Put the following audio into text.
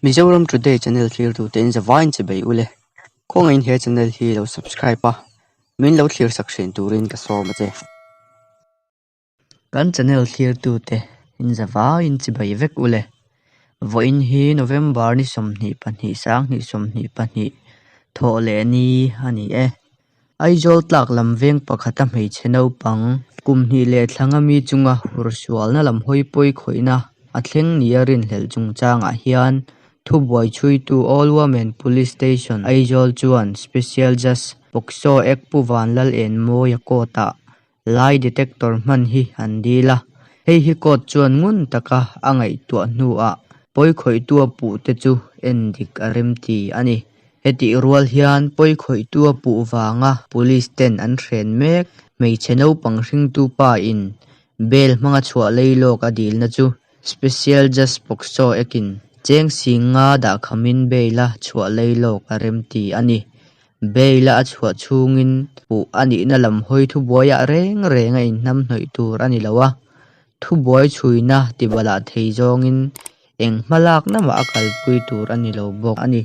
Mizoram Today channel thlirtute in zavaiin che bei ule. Khawngaihin he channel hi lo subscribe a, min lo thlir sak thin turin ka sawm a che. Kan channel thlirtute in zavaiin che bei vek ule. Vawiin hi November ni 22 2022 thawh leh ni a ni e. Aizawl tlak lam veng pakhata hmeichhe naupang kum hnih leh thlanga mi chunga hursualna lam hawi pawi khawihna a thleng nia rinhlelh chungchangah hian thubuai chhuitu All Women Police Station Aizawl chuan Special Judge POCSO Act Pu Vanlal Enmawia court-ah Lie detector hman hi an dil a, hei hi court chuan ngun taka a ngaihtuah hnuah pawikhawihtua puh te chu en dik a remti a ni. Hetih rual hian pawikhawihtua puh vanga police ten an hren mek hmeichhe naupang hringtu pa in bail hmanga chhuah lei lawk a dilna chu Special Judge POCSO Act-in cheng singa dahkhamin bail a chhuah lei lawk a remti a ni. Bail-a a chhuah chhungin puh a nihna lam hawi thubuaiah reng reng a inhnam hnawih tur a ni lo a, thubuai chhuina tibalah thei zawngin eng hmalakna mah a kalpui tur a ni lo bawk a ni.